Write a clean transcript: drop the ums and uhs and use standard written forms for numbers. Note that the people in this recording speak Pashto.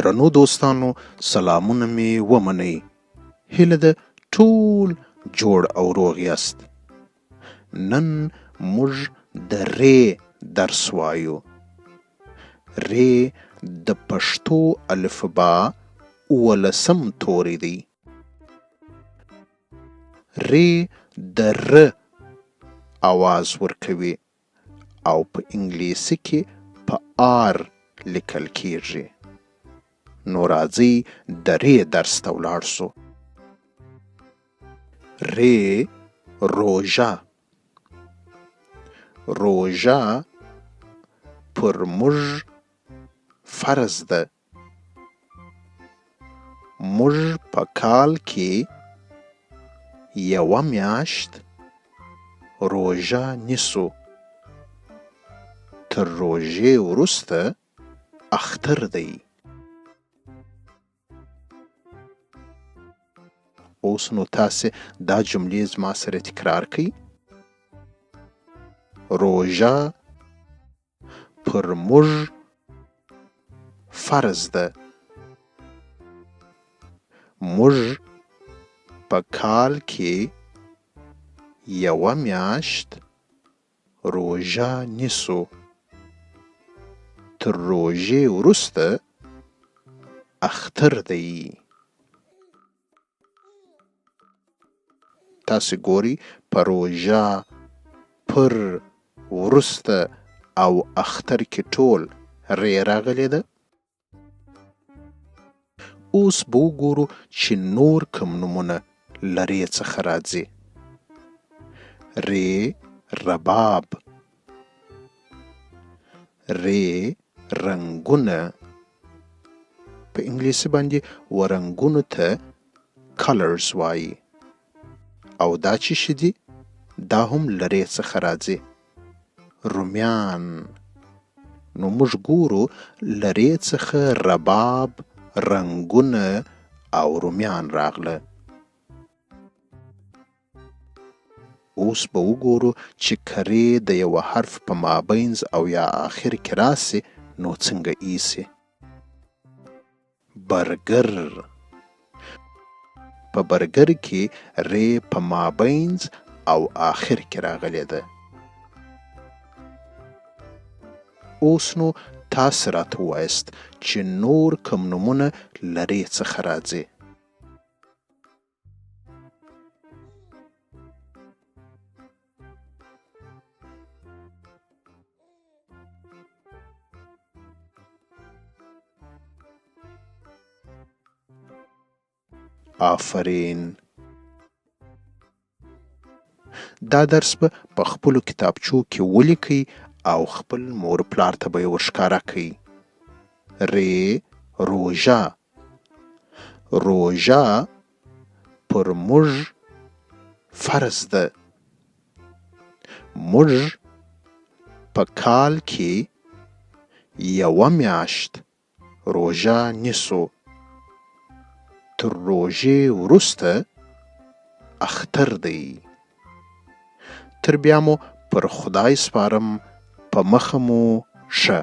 درنو دوستانو سلامونه مې ومنئ. هیله ده ټول جوړ او روغ یاست. نن موږ د رې درس وایو. رې د پښتو الفبا اوولسم توری دی. رې د ر اواز ورکوي او په انګلیسي کې په آر لیکل کیږي. نو راځئ د رې درس ته ولاړ شو. رې روژه. روژه پر موږ فرض ده. موږ په کال کې یوه میاشت روژه نیسو. تر روژې وروسته اختر دی. اوس نو تاسې دا جملې زما سره تکرار کړئ. روژه پر موږ فرض ده. موږ په کال کې یوه میاشت روژه نیسو. تر روژې وروسته اختر دی. تاسې ګورئ په روژه، پر، وروسته او اختر کې ټول رې راغلې ده. اوس به وګورو چې نور کوم نومونه له رې څخه راځي. رې رباب، رې رنګونه. په انګلیسي باندې و رنګونو ته کلرز وایي. او دا چې شي دي دا هم له رې څخه راځي. رومیان. نو موږ ګورو له رې څخه رباب، رنګونه او رومیان راغله. اوس به وګورو چې که رې د یوه حرف په مابینځ او یا آخر کې راسي نو څنګه ایسي. برګر. په برګر کې رې په مابینځ او آخر کې راغلې ده. اوس نو تاسې راته ووایاست چې نور کوم نومونه له رې څخه راځي. آفرین. دا درس به په خپلو کتابچو کې ولیکئ او خپل مور پلار ته به یې ورښکاره کړئ. رې روژه. روژه پر موږ فرض ده. موږ په کال کې یوه میاشت روژه نیسو. تر روژې وروسته اختر دی. تر بیا مو پر خدای سپارم. په مخه مو ښه.